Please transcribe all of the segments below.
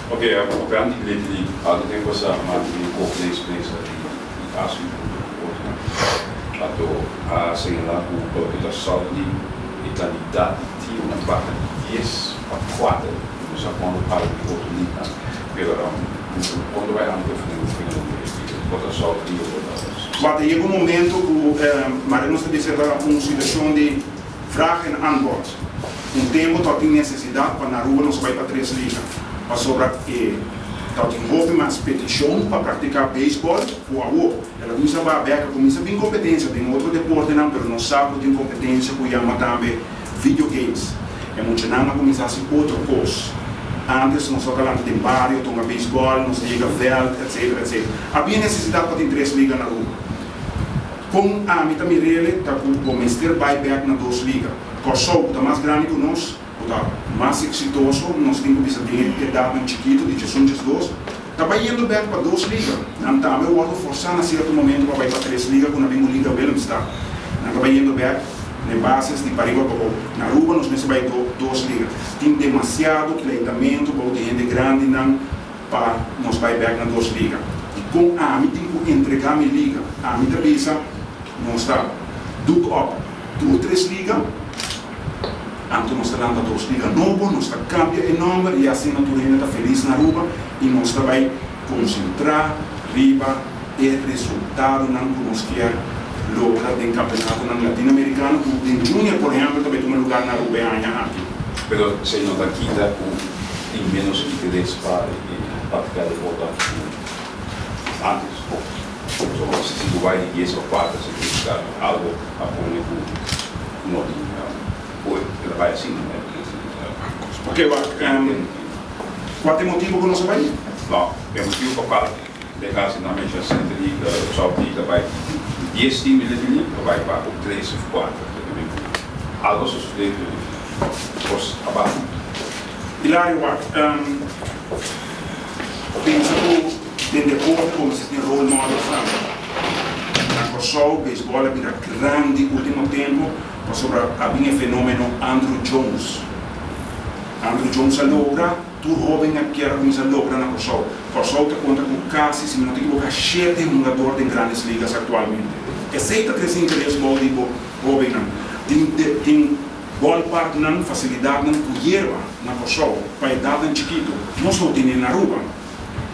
Ok, papiando di Little League, algun tempo pasa mi a tene un conferencia prensa di ASU hunto cu otronan. Anto a señala cu pa loke ta South League e cantidad di team a baha di 10 pa 4. No sa cuando para di otro league, pero cuando bay anda cu e por ta South League o por ta Wata yega un momento cu mari nos ta bisa un situacion di vraag en aanbod. Un tempo tabatin necesidad pa na Aruba nos bay pa tres liga. Pasobra e tabatin hopi mas peticion pa practica baseball cu awo. El a cuminsa ba bek, cuminsa bin competencia den otro deportenan, pero nos sa cu tin competencia cu yama tambe video games. E muchanan a cuminsa haci otro cos. Antes nos tabata lanta den bario, hunga baseball, nos yega veld, etc. Etc. Habia necesidad pa tin tres liga na Aruba. Con ami ta mir'ele ta cu bo mester bay back na dos liga. Corsou ta mas grandi cu nos, ta mas exitoso, nos tin cu bisa den edad chikito, di 11, 12, ta bayendo back pa dos liga. Nan tambe a wordo forsa na cierto momento pa bay pa tres liga, cu nan bin Liga Willemstad. Nan ta bayendo back na base di pariba pa Na Aruba nos mester bay dos liga. Tin demasiado pleitamento pa di hende grandi nan pa nos bay back na dos liga. Y con ami tin cu entrega mi liga. Ami ta bisa nos ta doek op tur tres liga. Anto nos ta lanta dos liga nobo, nos ta cambia e nomber y asina tur hende ta feliz na Aruba y nos ta bay concentra riba e resultado nan cu nos kier logra den campeonato nan latinoamericano cu den junior, por ehempel, tambe tuma lugar na Aruba e aña aki. Pero si no ta kita cu tin menos interes pa practica deporte antes. So, si bo bay di 10 of 4, significa algo a pone cu no tin, el a bay asina, ne? Ok, wak, cual ta e motibo cu nos a bay? No, e motibo pa cual de caso nan menciona Center League, South League, bay di 10 team di Little League, bay pa 3 of 4. Algo a sucede pues abajo. Hilario, wak, pensa cu den deporte como si tin role models tambe. Na Corsou, baseball a bira grandi ultimo tempo pasobra a bin e fenomeno Andruw Jones. Andruw Jones a logra, tur hoben a kier cuminsa logra na Corsou. Corsou ta conta cu casi, si mi no ta equivoca, 7 hungador den Grandes Ligas actualmente. Esey ta crece interes bou di hobennan. Tin ballpark nan, facilidad nan cu yerba na Corsou, pa edad nan chikito. Nos no tin na Aruba.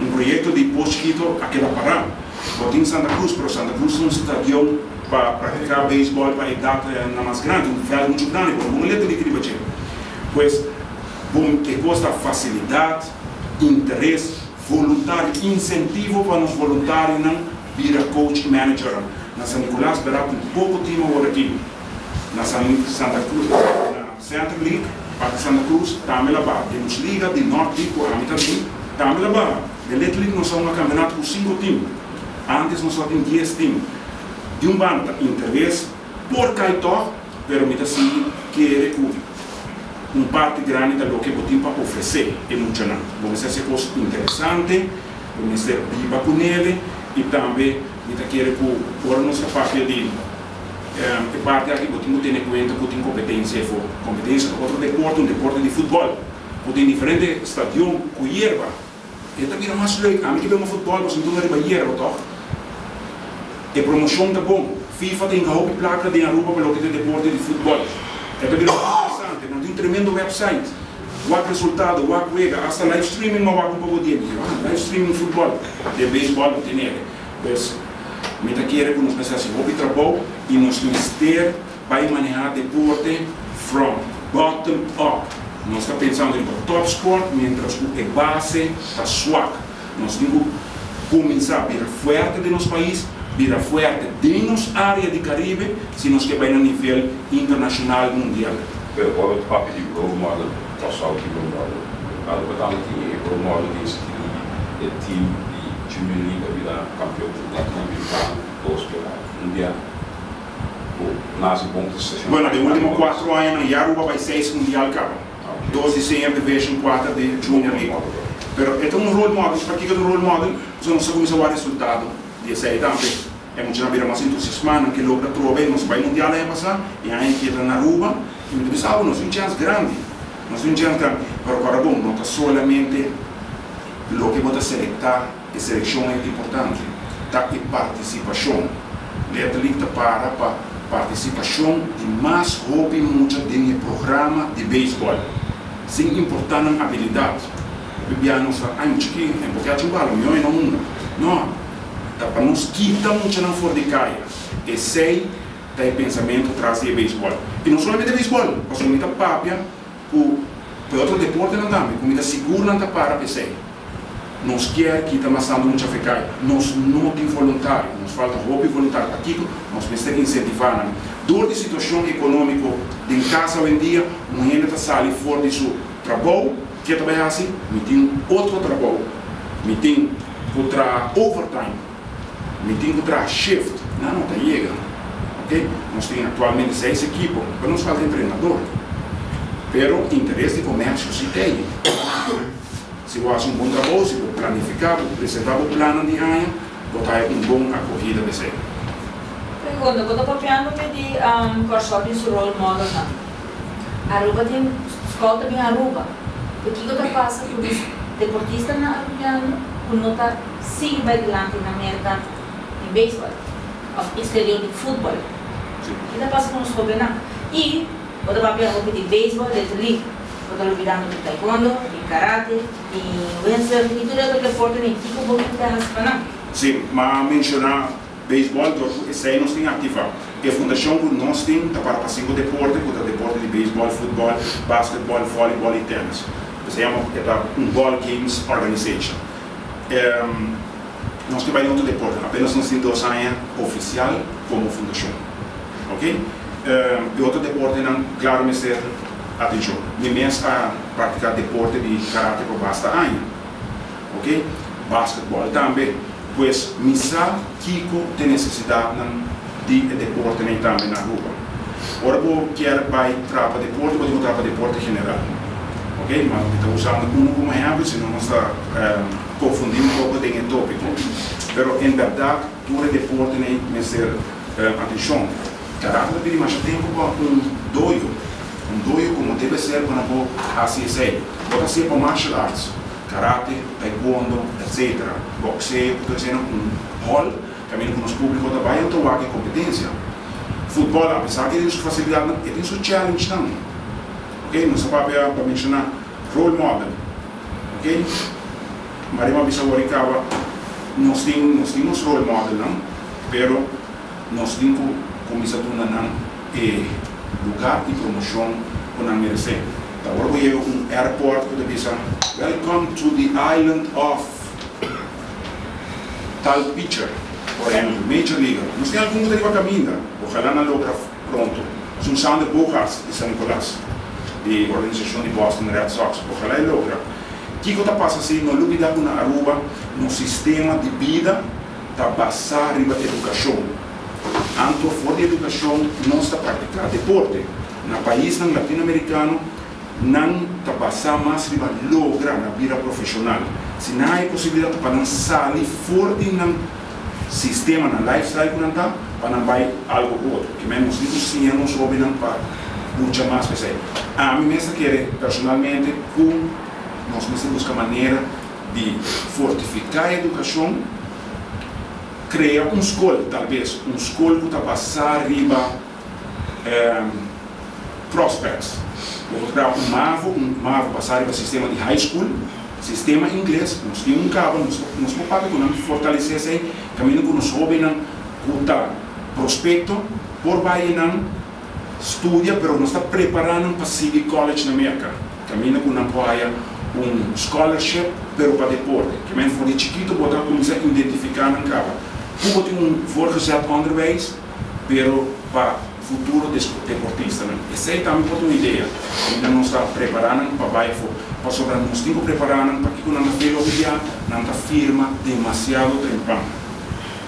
Un proyecto di Pos Chiquito a keda para. Bo tin Santa Cruz, pero Santa Cruz ta un stadion pa practica baseball pa edad na mas grandi, un veld mucho grandi, pero un Little League riba dje. Pues, bon, e cos ta facilidad, interes, voluntario, incentivo pa nos voluntarionan bira coach y manager. Na San Nicolas, bera un poco team awor aki. Na Santa Cruz, na Center League, parti Santa Cruz, tambe el a baha. Den nos liga di North League, cu ami tambe, tambe el a baha. Den Little League nos a un campeonato cu 5 team. Antes nos tabatin 10 team. Di un banda interes por cay toch, pero mi ta sigui kere cu un parti grandi ta loke bo tin pa ofrece e muchanan. Bo mester haci cos interesante, bo mester biba cu ne y tambe mi ta kere cu ora nos ta papia di e parti aki bo tin cu tene cuenta cu tin competencia for competencia ta otro deporte, un deporte di futbol. Bo tin diferente stadion cu yerba. E ta bira mas leuk. Ami cu futbol, bo sinti riba yerba, toch? E promocion ta bon. FIFA tin hopi placa di Aruba pa loke ta deporte di futbol. E ta bira interesante. Nan tin un tremendo website. Wak resultado, wak wega, hasta live streaming m'a wak un poco di ah, live streaming futbol. Di baseball no tin. Pues, mi ta kere cu nos mester haci hopi trabou y nos mester bay maneha deporte from bottom up. Nos ta pensando den top sport, mientras cu e base ta zwak. Nos tin cu cuminsa bira fuerte den nos pais, bira fuerte den nos area di Caribe, si nos kier bay na nivel internacional mundial. Pero ora papia di role model, Corsou di role model. Aruba tambe tin role model den sentido di e team di Junior League a bira campeon latinoamericano dos biaha, un biaha. Nazi bon prestacion. Bueno, den ultimo 4 aña ya Aruba a bay seis mundial caba. Dos di Senior Division, cuater di Junior League. Pero e ta un role model, pakico un role model? So nos a cuminsa wak resultado di esey tambe. E muchanan bira mas entusiasma, nan kier logra trobe, nos bay mundial aña pasa, y aña aki ta na Aruba, y mi pensa, nos tin un chance grandi. Nos tin un chance grandi. Pero awor bon, no ta solamente bo ta selektá, e selekshon ei ta importante, ta e partisipashon. Little League ta para pa partisipashon di mas hopi mucha den e programa di beisbòl, sin importá nan abilidat. Hopi bia nos ta, Ai, mucha ki en por kèch un bala, mihó e no hunga. No, ta pa nos kita muchanan for di kaya. Esei ta e pensamentu tras di e beisbòl. I no solamente beisbòl, pasobra mi ta papia ku pa e otro deportenan tambe, ku mi ta sigur nan ta para pa esei. Nos kier kita mas tantu mucha fekai. Nos no tin voluntario. Nos falta hopi voluntario. Pakiko? Nos mester insentivá nan. Dor di situashon ekonómiko den kas awendia, un hende ta sali for di su trabou, ke ta bai hasi? Mi tin otro trabou. Mi tin ku traha overtime. Mi tin ku traha shift. Nan no ta yega. Ok? Nos tin aktualmente seis ekipo, pero nos falta entrenador. Pero interes di komersio si t'ei. Si bo hasi un bon trabou, si bo planifiká, bo presentá bo plannan di aña, bo ta haña un bon akohida p'esei. Pregunta, Bo ta papiando mi di Kòrsou tin su role modelnan. Aruba tin, skol ta bin Aruba. Pero kiko ta pasa ku nos deportistanan arubiano ku no ta sigui bai dilanti na Merka di beisbòl òf eksterior di futbòl? Ki ta pasa ku nos hóbennan? I bo ta papia hopi di beisbòl, Little League. Bo ta lubidando di taekwondo, di karate, di windsurfing i tur e otro deportenan. Kiko bo tin ta hasi pa nan? Sí, m'a menshoná beisbòl dor ku esei nos tin aktivá. E fundashon ku nos tin ta para pa sinku deporte ku ta deporte di beisbòl, futbòl, basketbòl, vòlibòl i tènis. Esei yama e ta un ball games organization. Nos ke bai den otro deporte. Apenas nos tin dos aña ofisial komo fundashon. Oke. E otro deportenan klaro mester atenshon. Mi mes a praktiká deporte di karate pa basta aña. Oke. Basketbòl tambe. Pues mi sa kiko t'e nesesidatnan di e deportenan tambe na Aruba. Ora bo kier bai traha pa deporte, bo tin ku traha pa deporte general. Oke. Ma mi ta usando unu komo ehèmpel, si no nos ta konfundí un poko den e tópiko. Pero en bèrdat tur e deportenan mester. Atenshon, Karate ta pidi masha tempu pa un dojo, un dojo komo debe ser pa nan por hasi esei. Bo ta hasié pa martial arts, karate, taekwondo, etc. Bokseo, ku tur eseinan un hòl kaminda ku nos públiko ta bai anto wak e kompetensia. Futbòl, apesar ku e tin su fasilidatnan, e tin su challengenan. Ok, nos a papia pa menshoná role model. Ok, Maria a bisa wòrdu kaba, nos tin nos tin nos role modelnan. Pero nos tin ku kuminsá duna nan e lugar i promoshon ku nan meresé. Ta ora bo yega un airport ku ta bisa, Welcome to the island of tal pitcher, por ehempel, Major Leaguer. Nos tin algun ku ta riba kaminda, ojalá nan logra pronto. Esun Xander Bogaerts di San Nicolas, di organisashon di Boston Red Sox, ojalá e logra. Kiko ta pasa si no lubidá ku na Aruba nos sistema di bida ta basá riba edukashon. Anto for di edukashon nos ta praktiká deporte. Na paisnan latinoamerikano nan ta basá mas riba logra na bira profeshonal. Si nan hay posibilidat pa nan sali for di nan sistema, nan lifestyle ku nan ta, pa nan bai algo otro. Ke men nos tin ku siña nos hóbennan pa lucha mas pa esei. Ami mes ta kere personalmente ku nos mester buska manera di fortifiká edukashon, krea un skol, talbes un skol ku ta basá riba prospects. Bo por traha un mavo, un mavo basá riba sistema di high school, sistema ingles, nos tin un kaba, nos nos por papia ku nan fortalesé esei, kaminda ku nos hóbennan ku ta prospekto por bai einan studia, pero nos ta prepará nan pa sigui college na Merka. Kaminda ku nan por haya un scholarship pero pa deporte. Ke men for di chikitu bo ta kuminsá identifiká nan kaba. Ku bo tin un voorgezet onderwijs pero pa futuro deportistanan. Esei tambe por ta un idea. Kaminda nos ta prepará nan pa bai afó. Pasobra nos tin ku prepará nan pakiko nan ta feel hopi bia nan ta firma demasiado trempan.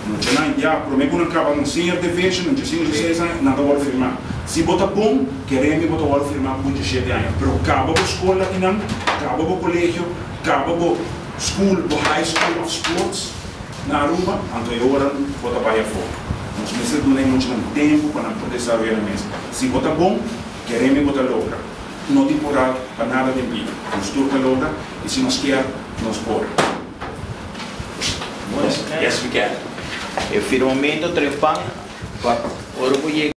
Muchanan ya promé ku nan kaba nan senior division, nan djesinku djeseis aña, nan ta wòrdu firmá. Si bo ta bon, kere mi bo ta wòrdu firmá ku djeshete aña. Pero kaba bo skol akinan, kaba bo kolegio, kaba bo school, bo high school of sports na Aruba, anto e ora bo ta bai afó. Nos mester duna e muchanan tempu pa nan por desaroyá nan mes. Si bo ta bon, kere mi bo ta logra. No tin purá pa nada den bida. Nos tur ta logra i si nos kier, nos por. Next weekend. E firmamento trempan, pa ora bo yega.